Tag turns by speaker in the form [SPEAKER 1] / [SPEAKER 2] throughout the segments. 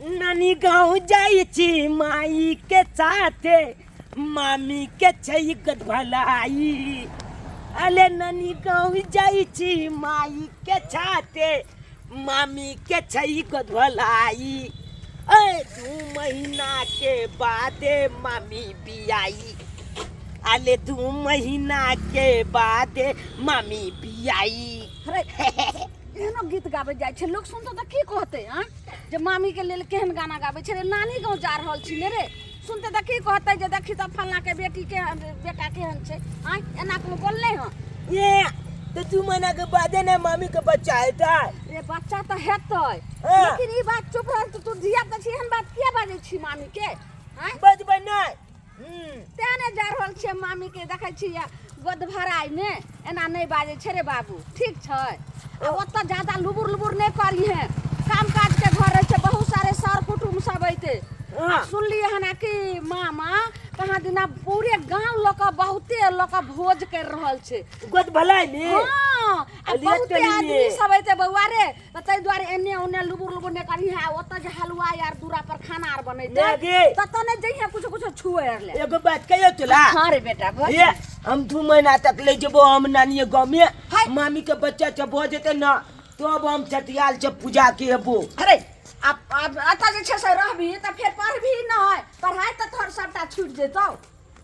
[SPEAKER 1] नानी गाँव जाइ छी माई के साथे, मामी के छै भलाई। अरे नानी गाँव जाइ छी माई के साथे, मामी के छै भलाई। ए 2 महीना के बादे मामी बियाई, अरे 2 महीना के बादे मामी बियाई।
[SPEAKER 2] अरे एहनो गीत गाबै जाइ छै, लोक सुनतौ तऽ की कहतै? आँ जे मामी के लेल केहन गाना गाबै छै रे, नानी गाँव जा रहल छी ने रे, सुनतै तऽ की कहतै जे देखी तऽ फल्लाँ के बेटी के बेटा केहन छै। आँय एना कोनो बोललै हँ?
[SPEAKER 1] ये तो 2 महीना के बादे ने मामी के बच्चा हेतै।
[SPEAKER 2] रे बच्चा तऽ हेतै,
[SPEAKER 1] हाँ।
[SPEAKER 2] लेकिन ई बात चुप रह, तू धिया पुता छी, एहन बात किया बाजै छी मामी के? आँय
[SPEAKER 1] बजबै नहि।
[SPEAKER 2] तें ने जा रहल छियै मामी के देखै छियै गोद भराइ मे, एना नहि बाजै छै रे बाबू, ठीक छै? आ ओतऽ जादा लुबुर लुबुर नहि करिहे, काम काज के घर रहै छै, बहुत सारे सर कुटुम्ब सब अयतै।
[SPEAKER 1] हाँ।
[SPEAKER 2] सुनलियै हन कि मामा कहाँ दिना पूरे गाँव लऽ कऽ बहुते लऽ कऽ भोज करि रहल छै
[SPEAKER 1] गोद भलाई मे।
[SPEAKER 2] हाँ, आ
[SPEAKER 1] अलिया
[SPEAKER 2] बहुते
[SPEAKER 1] टोली
[SPEAKER 2] आदमी
[SPEAKER 1] मे।
[SPEAKER 2] सब अयतै बौआ रे, तऽ ताहि दुआरे एन्ने ओन्ने लुबुर लुबुर नहि करिहे। आ ओतऽ जे हलुआइ आर दूरा पर खाना आर बनेतै
[SPEAKER 1] नहि गे।
[SPEAKER 2] ततऽ नहि जइहे कुछो कुछो छुए आर ले।
[SPEAKER 1] एगो बात कहियो तोला?
[SPEAKER 2] हाँ रे बेटा, बस।
[SPEAKER 1] ये हम 2 महीना तक ले जेबो हम नानिये गाँव में,
[SPEAKER 2] हाय।
[SPEAKER 1] मामी के बच्चा जब हो जेते ना तब हम छठियाल से पूजा के एबो।
[SPEAKER 2] अरे अब अब एतऽ जे छै से रहबी तऽ फेर पढ़बी नहि, पढ़ाइ तऽ तोहर सबटा छूटि जेतौ।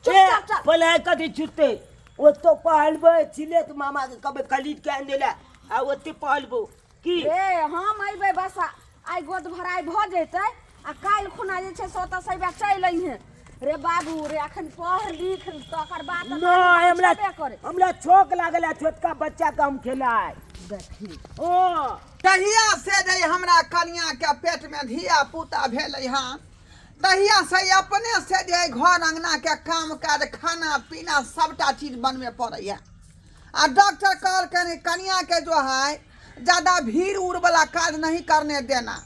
[SPEAKER 2] चुपचाप चल।
[SPEAKER 1] पढ़ाइ कथी छूटतै, ओतऽ पढ़बै छिले तऽ मामा के कहबै खरीद के आनि देला आ ओते पढ़बो की।
[SPEAKER 2] रे हम अयबै बस, आइ गोद भराइ भऽ जेतै आ काल्हि खुना जे छै से ओतऽ से अयबै चलि अइहें रे बाबू रे। अखन पढ़ लिख तकर बाद तऽ
[SPEAKER 1] नहि,
[SPEAKER 2] नानी
[SPEAKER 1] हमरा
[SPEAKER 2] छेबे करे।
[SPEAKER 1] हमरा शौक लागल है छोटका बच्चा के हम खेलाय।
[SPEAKER 2] देखी।
[SPEAKER 1] ओ
[SPEAKER 3] तहिया से जे हमरा कनिया के पेट में धिया पुता भेलै हन, तहिया से अपने से जे घर अंगना के काम काज खाना पीना सबटा चीज बनबे पड़ैया। आ डॉक्टर कहलकनि कनिया के जो है ज्यादा भीड़ उड़ वाला काज नहीं करने देना,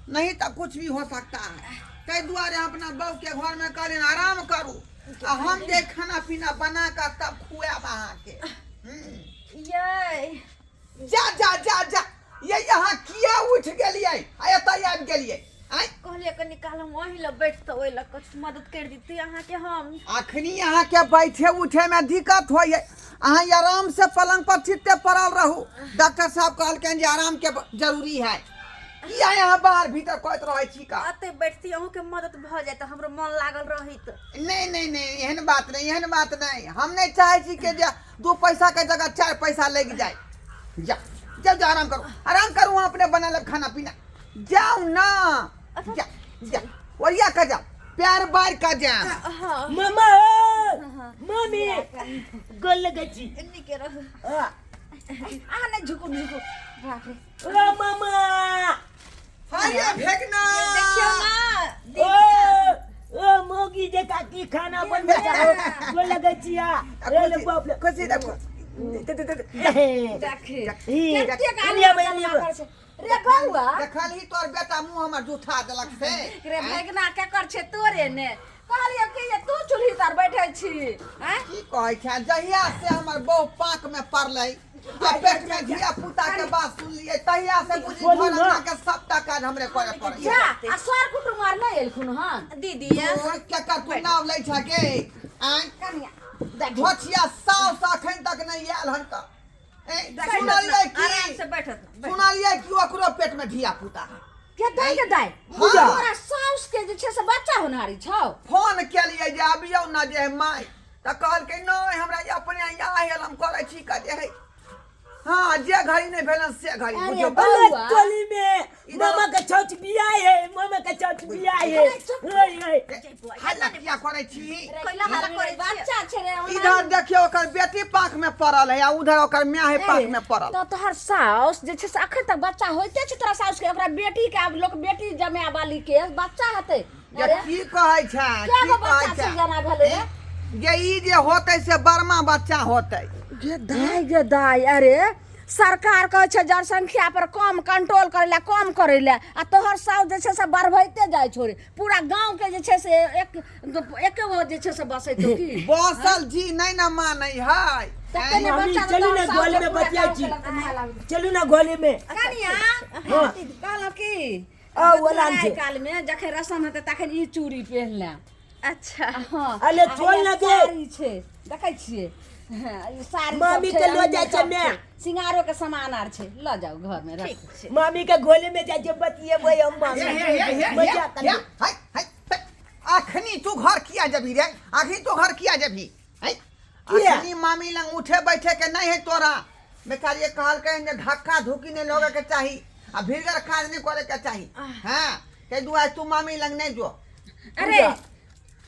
[SPEAKER 3] नहीं तो कुछ भी हो सकता है। ताहि दुआरे हम अपना बहू के घर में कहलियनि आराम करू आ हम जे खाना पीना बना कऽ तब खुआएब अहाँके।
[SPEAKER 4] यै
[SPEAKER 3] जा जा जा जा, ये यहाँ किया उठि गेलियै आ एतऽ आबि गेलियै? आँय
[SPEAKER 4] कहलियै कनी काल हम अहीं लग बैठतौ, ओहि लग किछु मदद करि दिती अहाँके हम।
[SPEAKER 3] अखनी अहाँके बैठे उठे में दिक्कत होइए, अहाँ आराम से पलंग पर चित्ते पड़ल रहू। डॉक्टर साहब कहलकनि जे आराम के जरूरी है। किया यहाँ बाहर भीतर कहैत रहै छी का?
[SPEAKER 4] एतै बैठती अहूँके मदद भऽ जायत, हमरो मन लागल रहित।
[SPEAKER 3] नहीं नहीं नहीं, एहन बात नहीं, एहन बात नहीं। हम नहीं चाहे छी के जे 2 पैसा के जगह 4 पैसा लग जाए। जा जाओ जा, आराम करू, आराम करू, वहाँ अपने बना लेब खाना पीना। जाओ ना, जा जा, ओरिया का जाओ, प्यार बार का जाओ।
[SPEAKER 4] हाँ।
[SPEAKER 1] मामा, मामी गोल लगै छी।
[SPEAKER 4] नीके रहू।
[SPEAKER 1] हाँ।
[SPEAKER 2] अहाँ नहि झुकू झुकू, बाप रे।
[SPEAKER 1] ओ मामा।
[SPEAKER 3] अरे भेगना।
[SPEAKER 4] देखियौ ना।
[SPEAKER 1] ओ ओ मोगी जका की खाना बनबै छहो, गोल लगै छी। आ ए ले बाप रे।
[SPEAKER 3] खुशी देखो।
[SPEAKER 2] देखी
[SPEAKER 1] ई,
[SPEAKER 2] कतेक आदमी
[SPEAKER 1] एने आबै, एने
[SPEAKER 2] गल्ला
[SPEAKER 1] आबै।
[SPEAKER 2] करै छै रे बौआ।
[SPEAKER 3] देखलही तोर बेटा मुंह हमर जुठा देलक से।
[SPEAKER 2] रे भगना केकर छै तोरे ने कहलियै कि जे तू चूल्ही तर बैठे छी। आँय
[SPEAKER 3] की कहै छै, जहिया से हमर बहु पाक में पड़लै आ पेट में धिया पुता के बात सुनलियै तहिया से बुझी
[SPEAKER 1] बोलू
[SPEAKER 3] घर
[SPEAKER 1] ना।
[SPEAKER 3] अंगना के सबटा काज हमरे करे पड़ै।
[SPEAKER 2] जा आ सर कुटुम्ब आर नहि एलखुन हन?
[SPEAKER 4] दीदी
[SPEAKER 3] तोर केकर तू नाम लै छ गे? आँय
[SPEAKER 2] कनिया देखी।
[SPEAKER 3] धोछिया साउस अखन तक नहि आयल हन तऽ। ए, सुनलियै की?
[SPEAKER 4] आराम से बैठत।
[SPEAKER 3] सुनलियै कि ओकरो पेट में धिया पुता है।
[SPEAKER 2] के दाइ के दाइ,
[SPEAKER 3] पूजा।
[SPEAKER 2] तोरा साउस के जे छै से बच्चा होनहारी छौ?
[SPEAKER 3] फोन केलियै जे आबियौ ने जे माय, तऽ कहलकै नहि हमरा अपने आयल हम करै छी का जे है। हाँ, जे घड़ी नहीं भेलन से घड़ी
[SPEAKER 2] अरे
[SPEAKER 3] बुझियौ।
[SPEAKER 2] बौआ।
[SPEAKER 1] अरे टोली में मामा के छौच बिया है, मामा के छौच बिया है। ओए ओए
[SPEAKER 3] हल्ला किया करै छी?
[SPEAKER 4] कैला हल्ला करै छी?
[SPEAKER 2] बच्चा छै रे ओना।
[SPEAKER 3] इधर देखियौ ओकर बेटी पाख में पड़ल है आ उधर ओकर माय है पाख में पड़ल।
[SPEAKER 2] तऽ तोहर साउस जे छै से अखन तक बच्चा होइते छै तोरा साउस के? ओकरा बेटी के आब लोक बेटी जमाय वाली के बच्चा हेतै।
[SPEAKER 3] जे
[SPEAKER 2] अरे,
[SPEAKER 3] की कहै छै,
[SPEAKER 2] कए
[SPEAKER 3] की
[SPEAKER 2] गो
[SPEAKER 3] कहै
[SPEAKER 2] बच्चा
[SPEAKER 3] छै?
[SPEAKER 2] छै जेना भेलै रे?
[SPEAKER 3] जे ई जे होतै से बर्मा बच्चा होतै।
[SPEAKER 2] गे दाइ गे दाइ, अरे सरकार कहै छै जनसंख्या पर कम कंट्रोल करै लए, कम करै लए, आ तोहर साउस जे छै से बढ़बैते जाइ छौ रे। पूरा गाँव के जे छै से एक एके गो जे छै से बसैतौ की?
[SPEAKER 3] बसल जी नहीं ना मानै है।
[SPEAKER 2] तते ने
[SPEAKER 1] मामी,
[SPEAKER 2] बच्चा
[SPEAKER 1] चलू ना
[SPEAKER 2] तोहर साउस
[SPEAKER 1] ग्वाले
[SPEAKER 2] के
[SPEAKER 1] में
[SPEAKER 2] पूरा
[SPEAKER 1] बतियाइ
[SPEAKER 2] गाँव
[SPEAKER 1] छी।
[SPEAKER 2] के लगतै भाला।
[SPEAKER 1] चलू ना ग्वाले में।
[SPEAKER 2] कनिया
[SPEAKER 1] हाँ।
[SPEAKER 2] कहलहुँ की
[SPEAKER 1] आ ओला
[SPEAKER 2] आइ काल में जखन रसम हेतै तखन ई चूड़ी पहिन लेब।
[SPEAKER 4] अच्छा।
[SPEAKER 2] हाँ।
[SPEAKER 1] अरे
[SPEAKER 2] आ
[SPEAKER 1] चल
[SPEAKER 2] ई
[SPEAKER 1] ना गे।
[SPEAKER 2] साड़ी छै, देखै छियै? हाँ, ई साड़ी सब
[SPEAKER 1] मामी
[SPEAKER 2] छै,
[SPEAKER 1] के लऽ
[SPEAKER 2] अन्य
[SPEAKER 1] जाइ छै
[SPEAKER 2] सब
[SPEAKER 1] माय।
[SPEAKER 2] छै। सिंगारो के सामान आर छै, लऽ जाउ घर में रख।
[SPEAKER 4] ठीक छै।
[SPEAKER 1] मामी के गोले में जाइ छै बतियेबै हम मामी।
[SPEAKER 3] हे, हे, हे, हे,
[SPEAKER 1] मजा
[SPEAKER 3] हे,
[SPEAKER 1] करियौ।
[SPEAKER 3] हे, हे, हे, अखनी तू घर किया जबही रे? अखनी तू घर किया जबही? हैं?
[SPEAKER 1] किया?
[SPEAKER 3] अखनी मामी लंग उठे बैठे के नहीं है तोरा। बेचारी कहलकै जे धक्का धुकी नहीं लगे के चाही आ भीड़गर काज नहीं करे के चाही। हाँ, ताहि दुआरे तू मामी लंग नहीं जो।
[SPEAKER 2] अरे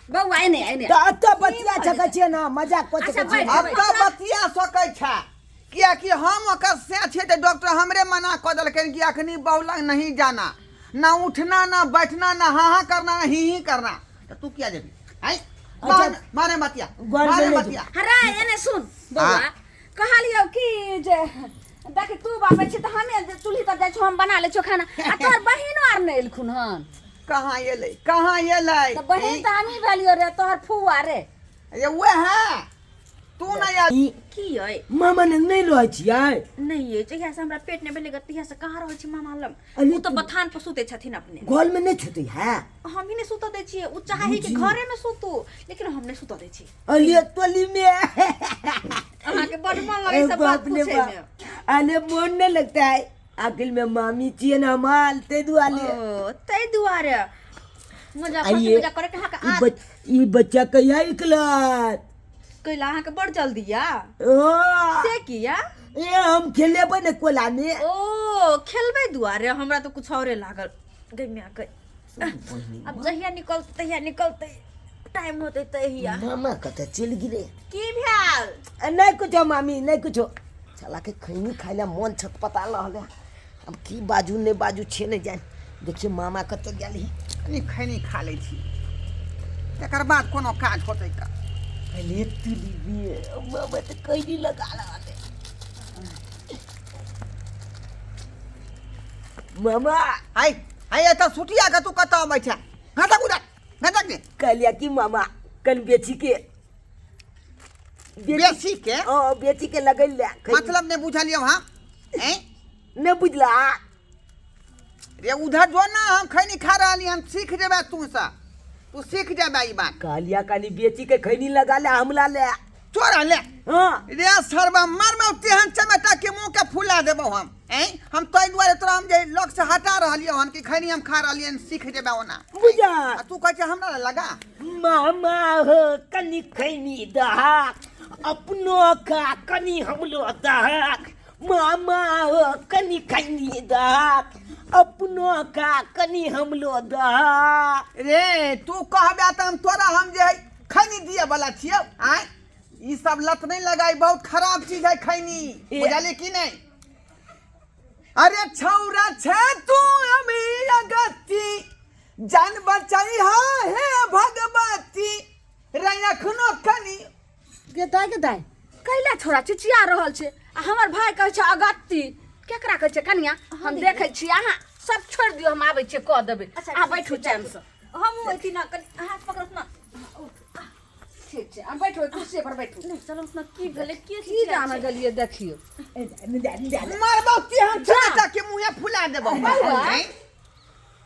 [SPEAKER 2] बौआ, एने एने।
[SPEAKER 1] तऽ एतऽ बतिया सकै छियै ना, मजाक कऽ
[SPEAKER 2] अच्छा,
[SPEAKER 1] सकै छियै।
[SPEAKER 2] बैठ।
[SPEAKER 3] अब तऽ बतिया सकै छै, कियाकि हम ओकर से छियै तऽ डॉक्टर हमरे मना कऽ देलखिन कि अखनी बहु लग नहीं जाना, ना उठना, ना बैठना, ना हाँ हाँ करना, ना ही ही करना। तऽ तू किया जेबही? आँय?
[SPEAKER 1] अच्छा।
[SPEAKER 3] मारे बतिया,
[SPEAKER 1] घर
[SPEAKER 3] मारे
[SPEAKER 1] में ले
[SPEAKER 3] बतिया।
[SPEAKER 2] हरा एने सुन बौआ,
[SPEAKER 3] हाँ।
[SPEAKER 2] कहलियौ कि जे देखी तू बाबै छी तऽ हमे जे चूल्ही तर जाइ छौ, हम बना लै छियौ खाना। आ तोहर बहिनो आर नहि एलखुन हन?
[SPEAKER 3] कहाँ एलै, कहाँ एलै?
[SPEAKER 2] तऽ बहिन तऽ हमही भेलियौ रे, तोहर फुआ रे।
[SPEAKER 3] ये वएह है, तू नहि आयल।
[SPEAKER 1] ई
[SPEAKER 4] की अइ?
[SPEAKER 1] मामा लग नहि रहै छियै?
[SPEAKER 4] नहि अइ, जहिया से हमरा पेट नहि भेलै ग तहिया से कहाँ रहै छी मामा लग।
[SPEAKER 1] अरे
[SPEAKER 4] ओ तऽ
[SPEAKER 1] तू-
[SPEAKER 4] बथान पर सुतै छथिन अपने।
[SPEAKER 1] घर में नहि छुतै है?
[SPEAKER 4] हम ही नहि सुतऽ दै छियै। ओ चाहै कि घरे में सुतू, लेकिन हम नहि सुतऽ दै छी।
[SPEAKER 1] अरे तोली में
[SPEAKER 4] अहाँके बड मन लगै सब बात
[SPEAKER 1] बाप रे
[SPEAKER 4] पूछै
[SPEAKER 1] बाप।
[SPEAKER 4] में।
[SPEAKER 1] अरे मन नहीं लगता है, आखिर में मामी छियै ने हमार, ताहि दुआरे।
[SPEAKER 4] ओ ताहि दुआरे मजा
[SPEAKER 1] आइए।
[SPEAKER 4] खुशी मजा करे के अहाँके
[SPEAKER 1] ई
[SPEAKER 4] आदत।
[SPEAKER 1] ई बच्चा कहिया निकलत?
[SPEAKER 4] कैला अहाँके बड़ जल्दी या।
[SPEAKER 1] ओ
[SPEAKER 4] से किया?
[SPEAKER 1] ए हम खेलेबै ने कोला में।
[SPEAKER 4] ओ खेलबै दुआरे, हमरा तऽ कुछ औरे लागल। गै माय गै, अब जहिया निकलतै तहिया निकलतै, टाइम होतै तहिया।
[SPEAKER 1] मामा कतऽ चलि गेलै?
[SPEAKER 4] की भेल?
[SPEAKER 1] नहि कुछो मामी, नहि कुछो। साला के खैनी खाइ लए मन छटपटा रहल है, अब की बाजू नहि बाजू छे नहि जानि। देखियौ मामा कतऽ गेल ही।
[SPEAKER 3] कनि खैनी खा लै छी, तकर बाद कोनो काज होतै का।
[SPEAKER 1] अरे तुली भी मामा तऽ खैनी लगा रहल है। मामा।
[SPEAKER 3] हाय हाय, एतऽ सुटिया के तू कतऽ अबै छै? घटक उधर, घटक दे।
[SPEAKER 1] कहलिया कि मामा कन बेची के
[SPEAKER 3] बेची के?
[SPEAKER 1] ओ बेची के लगल ले।
[SPEAKER 3] मतलब नहीं बुझलियौ हम। हैं?
[SPEAKER 1] नहीं बुझला?
[SPEAKER 3] रे उधर जो ना, हम खैनी खा रहली, हम सीख जेबै तू से, तू सीख जेबै ई बात।
[SPEAKER 1] कहलिया कनी बेची के खैनी लगा ले हमला ले।
[SPEAKER 3] तोरा ले?
[SPEAKER 1] हाँ।
[SPEAKER 3] रे सरबा, मार में तेहन चमेटा के मुंह के फुला देबौ हम। हैं? हम ताहि दुआरे तोरा हम जे लग से हटा रहलियौ हन कि खैनी हम खा रहलियै, सीख जेबै ओना।
[SPEAKER 1] बुझा।
[SPEAKER 3] आ तू कहै छै हमरा लए लगा।
[SPEAKER 1] मामा हो कनी खैनी दहाक, अपनो का कनी हमलो दहाक। मामा हो कनी खैनी दहाक, अपनो का कनी हमलो दहाक।
[SPEAKER 3] रे तू कहबे तऽ हम तोरा हम जे है खैनी दिए वाला छियौ। आँय, ई सब लत नहीं लगाई, बहुत खराब चीज है खैनी, बुझलियै कि नहीं? अरे छौरा छे तू अभी अगत्ती, जान बचाई हा हे भगवती रे अखनो कनी।
[SPEAKER 2] गे दाइ, गे दाइ, कैला छोरा चिचिया रहल छै आ हमर भाय कहै छै अगत्ती केकरा कहै छै? कनिया हम देखै छी, अहाँ सब छोड़ि दियौ, हम आबै छियै कऽ देबै।
[SPEAKER 4] अच्छा,
[SPEAKER 2] अहाँ
[SPEAKER 4] ठीक
[SPEAKER 2] बैठू
[SPEAKER 4] छै,
[SPEAKER 2] चैनसँ।
[SPEAKER 4] हमहूँ अथी ना कनि हाथ पकड़त ना।
[SPEAKER 2] ठीक छै, अहाँ बैठू, कुर्सी पर बैठू।
[SPEAKER 4] नहि चलू ना, की भेलै? के
[SPEAKER 2] की
[SPEAKER 4] चिचिया
[SPEAKER 2] जाने
[SPEAKER 4] छै?
[SPEAKER 2] गेलियै, देखियौ।
[SPEAKER 3] मारबौ तेहन चमेटा के मुँहे फुला देबौ।
[SPEAKER 2] बौआ।
[SPEAKER 3] आँय?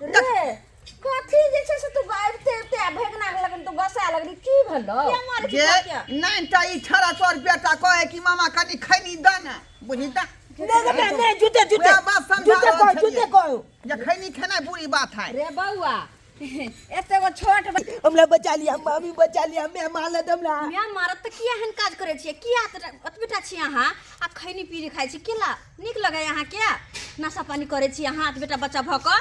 [SPEAKER 2] रे कथी जे छै से तू आबिते आबिते आ भगना लगन तू गसा लगली, की भेलौ?
[SPEAKER 4] किया मारै छी
[SPEAKER 3] जे
[SPEAKER 4] तोरा?
[SPEAKER 3] नहीं तऽ ई छड़ा तोर बेटा कहे कि मामा कनि खैनी दे ने, बुझी तऽ।
[SPEAKER 1] नहीं नहीं नहीं, जूते जूते।
[SPEAKER 3] वएह बात समझा
[SPEAKER 1] जूते
[SPEAKER 3] रहल
[SPEAKER 1] कहो,
[SPEAKER 3] छलियै।
[SPEAKER 1] जूते कहो।
[SPEAKER 3] जे खैनी खेनाइ बुरी बात है।
[SPEAKER 2] रे बौआ, एते गो छोट
[SPEAKER 1] हमरा बचा लिया मामी, बचा लिया, मैं मारत हमरा।
[SPEAKER 4] माय मारत तऽ किया एहन काज करै छियै? किया ओतबेटा छी अहाँ आ खैनी पीनी खाइ छी? केला नीक लगै अहाँके? नशा पानी करै छी अहाँ ओतबेटा बच्चा भऽ कऽ?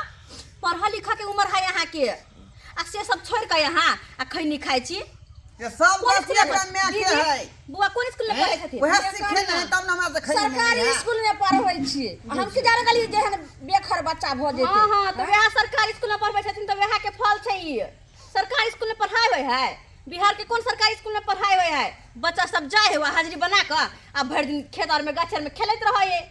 [SPEAKER 4] पढ़ऽ लिखऽ के उमर है अहाँके आ से सब छोड़ि कऽ अहाँ आ खैनी खाइ छी।
[SPEAKER 3] जे सब
[SPEAKER 4] कोन
[SPEAKER 3] गलती
[SPEAKER 4] स्कूल में
[SPEAKER 3] एकरा माय के
[SPEAKER 4] दीदी,
[SPEAKER 3] है।
[SPEAKER 4] बुआ कोन स्कूल में पढ़ै छथिन?
[SPEAKER 3] वएह सीखे ने है तब ने हमरा से खैनी
[SPEAKER 2] सरकारी
[SPEAKER 3] मिलैए।
[SPEAKER 2] स्कूल में पढ़बै छियै, हम की जाने गेलियै जे एहन बेखर बच्चा भऽ जेतै।
[SPEAKER 4] हाँ हाँ, तऽ वएह सरकारी स्कूल में पढ़बै छथिन तऽ वएह के फल छै ई। सरकारी स्कूल में पढ़ाइ होइ है? बिहार के कोन सरकारी स्कूल में पढ़ाइ होइ है? बच्चा सब जाइ है हाजिरी बना कऽ आ भरि दिन खेत आर में गाछ आर में खेलैत रहै है,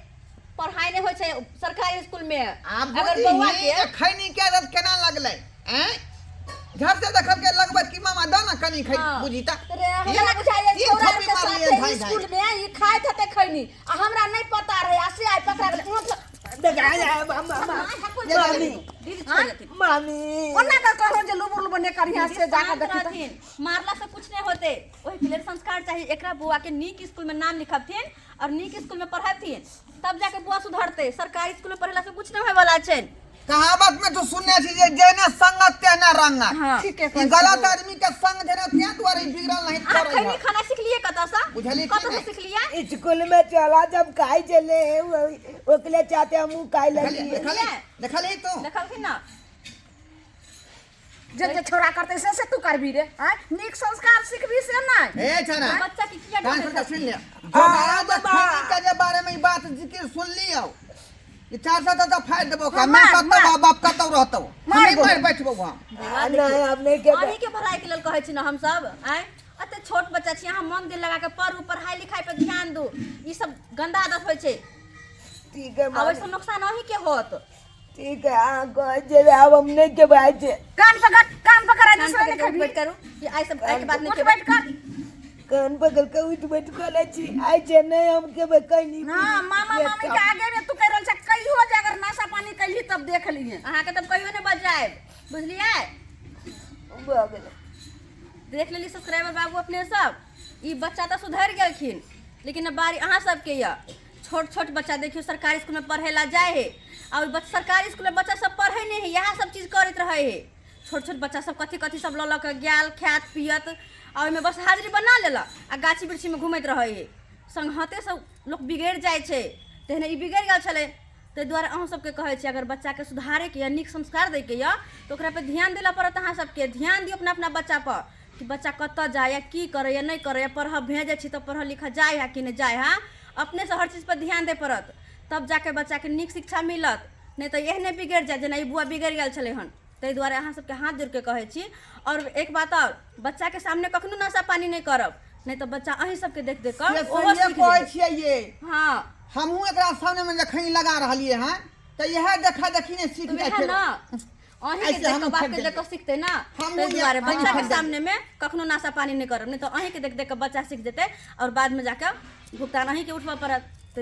[SPEAKER 4] पढ़ाइ नहि होइ छै सरकारी स्कूल में।
[SPEAKER 3] आब
[SPEAKER 4] अगर बौआ
[SPEAKER 3] बुझही
[SPEAKER 4] के
[SPEAKER 3] जे खैनी के आदत केना लगलै? आँय, घर से देखल के लगबत कि मामा दऽ ने कनि खै,
[SPEAKER 4] हाँ।
[SPEAKER 3] बुझी तऽ।
[SPEAKER 2] रे हमरा बुझाइए
[SPEAKER 3] तीन
[SPEAKER 2] छौड़ा
[SPEAKER 3] थप्पी
[SPEAKER 2] के
[SPEAKER 3] मारलियै
[SPEAKER 2] साथे
[SPEAKER 3] धाँइ धाँइ।
[SPEAKER 2] स्कूल में ई खाइत हेतै खैनी आ हमरा नहि पता रहे आ से आइ पकड़ा गेलै।
[SPEAKER 1] देख, आ, आ, मामा, मामा, मामी।
[SPEAKER 4] दीदी छोड़ देथिन।
[SPEAKER 1] मामी
[SPEAKER 2] ओना कर कहलहुँ जे लुबुर लुबुर नहि करिहे से जाके
[SPEAKER 4] शांत
[SPEAKER 2] देखी तऽ।
[SPEAKER 4] रहथिन, मारला से कुछ नहीं होते। ओहि के लेल संस्कार चाहिए। एकरा बुआ के नीक स्कूल में नाम लिखबथिन और नीक स्कूल में पढ़ेथिन तब जाके बुआ सुधरते। सरकारी स्कूल में पढ़ेला से कुछ नहीं होए वाला छै।
[SPEAKER 3] कहावत में तो सुनने छी जे जेने संगत तेने रंगत।
[SPEAKER 4] हाँ।
[SPEAKER 2] ठीके
[SPEAKER 3] ई
[SPEAKER 2] कहै छी।
[SPEAKER 3] गलत आदमी के संग देने तें दुआरे ई बिगड़ल नहीं
[SPEAKER 4] अहाँ
[SPEAKER 3] करै
[SPEAKER 4] खैनी
[SPEAKER 3] है।
[SPEAKER 4] खाना सिखलिए कतऽ से?
[SPEAKER 3] बुझलिए कि
[SPEAKER 4] कतऽ से
[SPEAKER 3] नहि?
[SPEAKER 4] सिखलिए?
[SPEAKER 1] स्कूल में चला जब खाई चले ओकले चाहते हम खाई
[SPEAKER 3] देखली
[SPEAKER 1] लगी।
[SPEAKER 3] देखली देखली तू
[SPEAKER 4] देखलखिन ना?
[SPEAKER 2] जे जे छोड़ा करतै से से तू करबी रे। आँय, नीक संस्कार सिखबी से नहि।
[SPEAKER 3] ए छना
[SPEAKER 4] बच्चा के किया
[SPEAKER 3] कान
[SPEAKER 4] डांटै
[SPEAKER 3] खोल के
[SPEAKER 4] छथिन?
[SPEAKER 3] सुन ले। दोबारा जे खैनी के जे बारे में ई बात जिक्र सुन लियो ई 400 तो फाड़ देबो का।
[SPEAKER 2] हाँ,
[SPEAKER 3] मैं
[SPEAKER 2] मार,
[SPEAKER 3] कतौ
[SPEAKER 2] मार।
[SPEAKER 3] बाप कतौ रहतौ,
[SPEAKER 2] मार
[SPEAKER 3] हम
[SPEAKER 2] गोली।
[SPEAKER 3] मार बैठबो हम।
[SPEAKER 1] नहीं, हम नहीं के
[SPEAKER 4] अहीं के भलाई के लेल कहै छी ना हम सब। आँय, एते छोट बच्चा छी अहाँ, मन दिल लगा के पढ़ू, पढ़ाई लिखाई पर ध्यान दू। ई सब गंदा आदत होइ छै।
[SPEAKER 1] ठीक है
[SPEAKER 4] आ
[SPEAKER 1] मामी।
[SPEAKER 4] ओहिसँ नुकसान अहीं के होत।
[SPEAKER 1] ठीक है, अहाँ कहै जेबै आब हम नहि खेबै आइ छै।
[SPEAKER 2] कान पकड़, कान पकड़, आइ
[SPEAKER 4] कान
[SPEAKER 2] दूसरा
[SPEAKER 4] पकड़
[SPEAKER 2] नहि
[SPEAKER 4] के उठ
[SPEAKER 2] खेबही।
[SPEAKER 4] बैठ करू कि आइ सब आइ के बाद नहि
[SPEAKER 2] उठ
[SPEAKER 4] खेबै।
[SPEAKER 2] बैठ कर।
[SPEAKER 1] कान पकड़ के उठ बैठ कऽ लै छी। आइ छै नहि हम खेबै कहीं।
[SPEAKER 2] हाँ, मामा मामी के आगे में तू कहि रहल छै। कहियो जे अगर नाशा पानी कैलही तब देख लिहे।
[SPEAKER 4] अहाँके तब कहियो नहि बजायब, बुझलियै?
[SPEAKER 1] भऽ गेलै।
[SPEAKER 4] देख लेली सब्सक्राइबर बाबू अपने सब, ई बच्चा तऽ सुधरि गेलखिन, लेकिन अब बारी अहाँ सबके यऽ। छोट छोट बच्चा देखियौ सरकारी स्कूलमे पढ़ै ला जाइ है आ ओहि सरकारी स्कूलमे बच्चा सब पढ़ै नहि है, इएह सब चीज करैत रहै है। छोट छोट बच्चा सब कथी कथी सब लऽ लऽ कऽ गेल, खायत पियत आ ओहिमे बस हाजिरी बना लेलक आ गाछी वृक्षीमे घुमैत रहै है। संगहते सब लोक बिगड़ि जाइ छै, तेहने ई बिगड़ि गेल छलै। ताहि दुआरे अहूँ सबके कहै छी, अगर बच्चाके सुधारैके यऽ, नीक संस्कार दैके यऽ तऽ ओकरा पर ध्यान दै लए पड़त। अहाँ सबके ध्यान दियौ अपना अपना बच्चा पर कि बच्चा कतऽ जाइए, की करैए, नहि करैए, पढ़ऽ भेजै छी तऽ पढ़ऽ लिखऽ जाइ है कि नहि जाइ है। अपनेसँ हर चीज पर ध्यान दै पड़त तब जाके बच्चाके नीक शिक्षा मिलत, नहि तऽ एहने बिगड़ि जायत जेना ई बुआ बिगड़ि गेल छलै हन। ताहि दुआरे अहाँ सबके हाथ जोड़िके कहै छी। आओर एक बात आओर, बच्चाके सामने कखनो नशा पानी नहि करब, नहि तऽ बच्चा अहीं सबके देख देख कऽ
[SPEAKER 3] से
[SPEAKER 4] ओहो
[SPEAKER 3] सहिए
[SPEAKER 4] सीख
[SPEAKER 3] कहै
[SPEAKER 4] जेतै।
[SPEAKER 3] छियै ये।
[SPEAKER 4] हँ,
[SPEAKER 3] हमहूँ एकरा सामने में जखन लगा रहलियै हन तऽ इएह देखा देखी ने सीख
[SPEAKER 4] तऽ
[SPEAKER 3] जाइ
[SPEAKER 4] वएह
[SPEAKER 3] छै।
[SPEAKER 4] ने अहीं के
[SPEAKER 3] ऐसे
[SPEAKER 4] देख कऽ
[SPEAKER 3] हमहूँ
[SPEAKER 4] बाप के
[SPEAKER 3] फेंक
[SPEAKER 4] देख कऽ सिखतै ना।
[SPEAKER 3] हमहूँ
[SPEAKER 4] ताहि दुआरे
[SPEAKER 3] हमहूँ
[SPEAKER 4] बच्चा के
[SPEAKER 3] फेंक देलियै।
[SPEAKER 4] सामने में कखनो नाशा पानी नहि करब, नहि तऽ अहीं के देख देख कऽ बच्चा सीख जेतै आओर बाद में जाके भुगतान अहीं के उठबऽ पड़त।